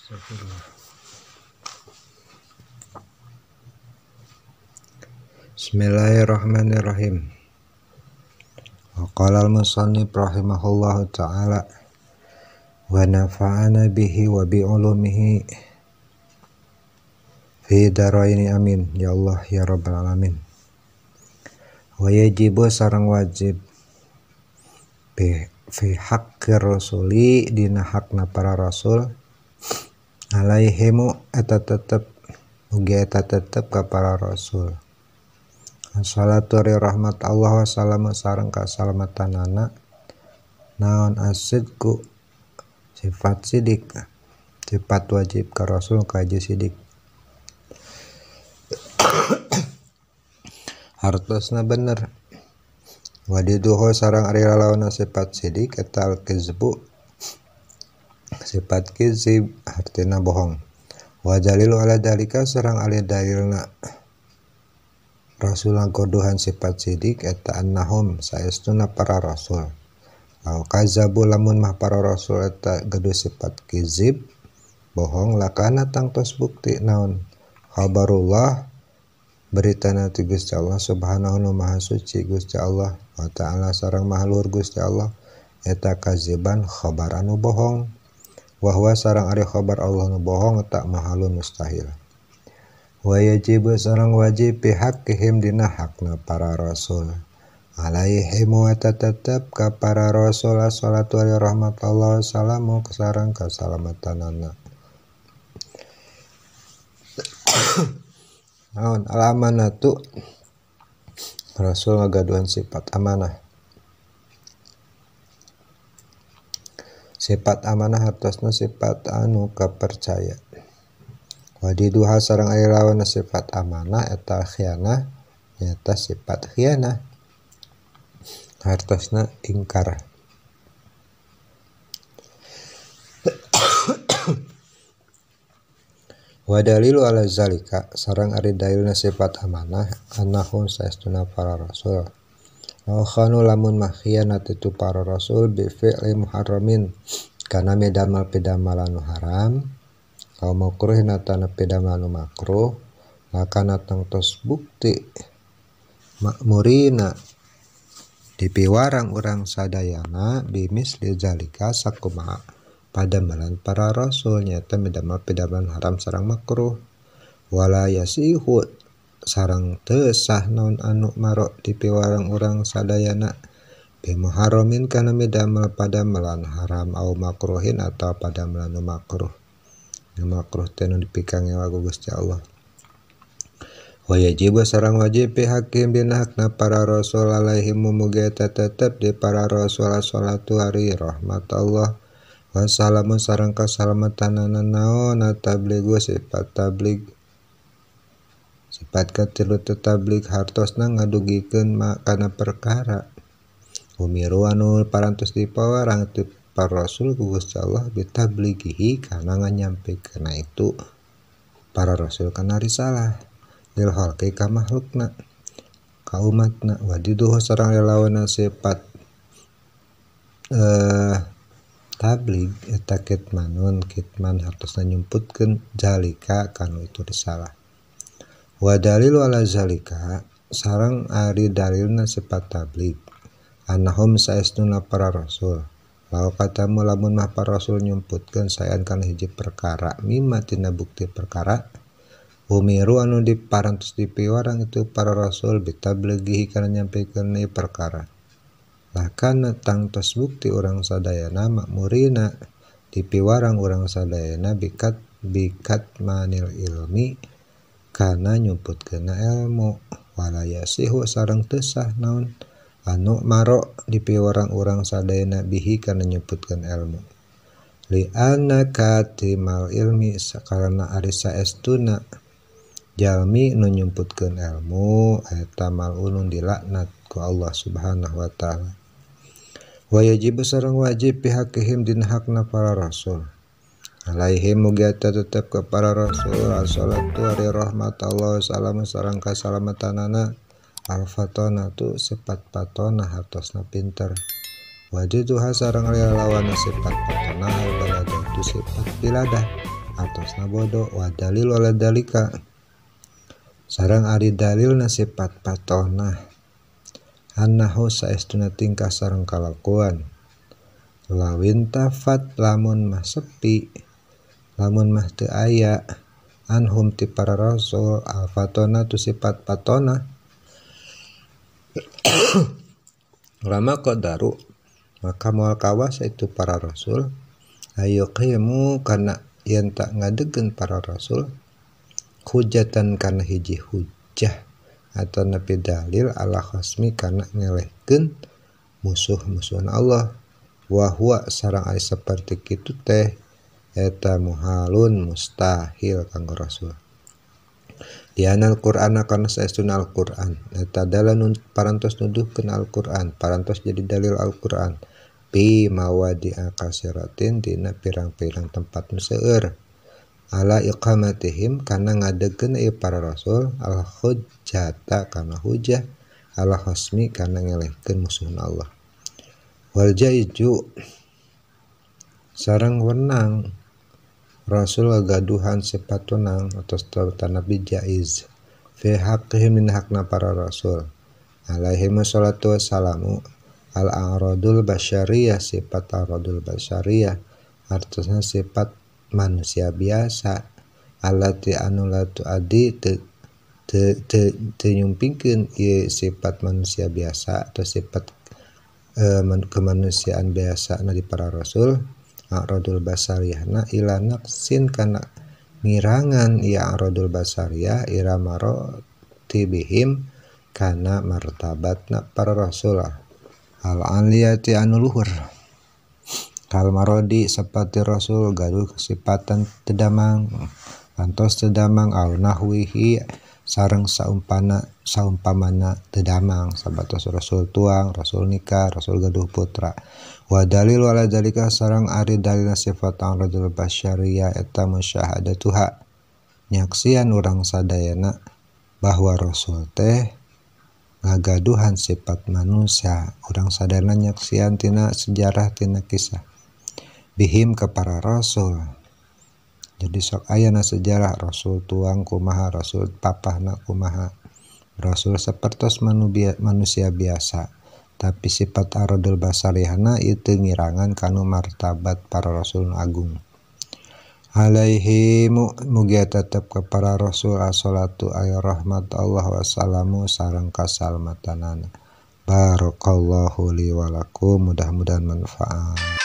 Astagfirullah. Bismillahirrahmanirrahim. Wa qala al-musannif rahimahullahu ta'ala wa nafa'ana bihi wa bi ulumihi fi daraini amin ya Allah ya rabbal alamin. Wa yajibu sareng wajib fi haqqir rasuli dina hakna para rasul alaihimu eta tetep ugi eta tetep ka para rasul. Assalatu rahmat Allah wa salamu sareng kasalamatanana naon asidku sifat sidik sifat wajib ka rasul kaji sidik hartosna bener wadiduhu sareng ari lalawana sifat sidik eta al-kizbu sifat kizib artina bohong wa dalilu ala dalika sareng ari dalilna rasul godohan sifat sidik eta annahum saestuna para rasul lau kazabu lamun mah para rasul eta gaduh sifat kizib bohong lakana tangtos bukti naon khabarullah beritana ti Gusti Allah subhanahu wa maha suci Gusti Allah wa ta'ala sareng maha luhur Gusti Allah eta kaziban khabar anu bohong wa huwa sareng ari khabar Allah nu bohong tak mahalun mustahil. Wa yajibu sareng wajib pihakihim dina hakna para rasul alaihim wa tetep ka para rasul salatu wa rahmatullah salamu sareng kasalamatanana. Naon al amanatu rasul ngagaduhan sifat amanah. Sifat amanah hartosna sifat anu kapercaya. Wadiduha sareng ari lawanna sifat amanah eta khianah nyata sifat khianah hartosna ingkar. Wa dalilu ala zalika sareng ari dalilna sifat amanah annahum saestuna para rasul law khanu lamun mah khianat itu para rasul bi fi'li muharramin kana midamal pidamalan haram au makruhin atana pidamalan makruh lakana tangtos bukti makmurina dipiwarang urang sadayana bimisli zalika sakumaha padamelan para rasul nyata midamal pidamalan haram sareng makruh wala yasihu sareng teu sah naon anu maro dipiwarang urang sadayana bimuharramin kana midamal padamelan haram au makruhin atau padamelan nu makruh. Nu makruh teh nu dipikangewa ku Gusti Allah. Wa yajibu sareng wajib pihakim dina hakna para rasul alaihim mugi eta tetep di para rasul salatu ari rahmat Allah wassalamu sareng kasalamatanana naon tabligu sifat tablig sifat katilu tablig hartosna ngadugikeun kana perkara umiru anu parantos dipawarang ti para rasul ku Gusti Allah bitablighihi kana nganyampekeunna itu para rasul kana risalah lil khalqi ka makhlukna ka umatna wadiduhu sareng lalawana sifat tablig eta kitmanun kitman hartosna nyumputkeun zalika kanu itu risalah. Wa dalilu ala zalika sareng ari dalilna sifat tablig annahum saestuna para rasul law katamu lamun mah para rasul nyumputkeun saean kana hiji perkara mimma tina bukti perkara umiru anu diparantos dipiwarang itu para rasul bitablighihi kana nyampekeun perkara lakana tangtos bukti urang sadayana makmurina dipiwarang urang sadayana bikat bikat manil ilmi kana nyumputkeunna ilmu wala yasihu sareng teu sah naon anu maro dipiwarang urang sadayana bihi kana nyumputkeun ilmu li anna katimal ilmi sakarana ari saestuna jalmi nu nyumputkeun ilmu eta malunun dilaknat ku Allah subhanahu wa ta'ala. Wa yajibu sareng wajib pihakihim dina hakna para rasul alaihim mugi eta tetep ka para rasul assalatu ari rahmat Allah salamu sareng kasalamatanana al-fatona tu sifat patona hartosna pinter wajiduha sareng lalawana sifat patona al-baladatu sifat biladah Artosna bodoh. Wa dalil wala dalika sareng ari dalilna sifat fatonah annahu saestuna tingkah sareng kalakuan lawin tafat lamun mah sepi lamun mah teu aya anhum ti para rasul al fatona tu sifat fatona lama qadaru maka moal kawasa itu para rasul ayo qimu kana yen tak ngadegen para rasul hujatan kana hiji hujah atau nepi dalil ala khasmi kana ngelehkeun musuh-musuhan Allah wa huwa sareng ari saperti kitu teh eta muhalun mustahil kanggo rasul. Diana Al-Qur'an kana saestuna Al-Qur'an eta dalan parantos nuduhkeun Al-Qur'an parantos jadi dalil Al-Qur'an bi mawadi akasiratin dina pirang-pirang tempat nu seueur ala iqamatihim kana ngadegkeun ieu para rasul al hujjata kana hujah ala khasmi kana ngelehkeun musuhna Allah. Wal jaiju sareng wenang rasul gagaduhan sifat wenang atau tanabi jaiz fi haqqihim min hakna para rasul alaihi wassalatu wassalamu al a'radul basyariyah sifat a'radul basyariyah artinya sifat manusia biasa allati anu la tuadi teu nyumpingkeun ieu sifat manusia biasa atau sifat kemanusiaan biasa na di para rasul a'radul basariyahna ila naqsin kana ngirangan ya a'radul basariyah ila maratibihim kana martabatna para rasul al aliyati anu luhur kal marodi seperti rasul gaduh sifatan tedamang lantos tedamang al nahwihi sareng saumpamana tedamang sabatos rasul tuang rasul nikah rasul gaduh putra. Wa dalil wala dalika sareng ari dalilna sifat a'radul basyariyah eta musyahadatuha nyaksian urang sadayana bahwa rasul teh ngagaduhan sifat manusia urang sadayana nyaksian tina sejarah tina kisah bihim ke para rasul. Jadi sok ayana sejarah rasul tuang kumaha rasul papahna kumaha rasul sapertos manusia biasa tapi sifat aradul basarihana itu ngirangan kanu martabat para rasul agung. Alaihi mugia tetep ke para rasul assalatu ay rahmat Allah wassalamu sareng kasalmatanana. Barakallahu li wa lakum, mudah-mudahan manfaat.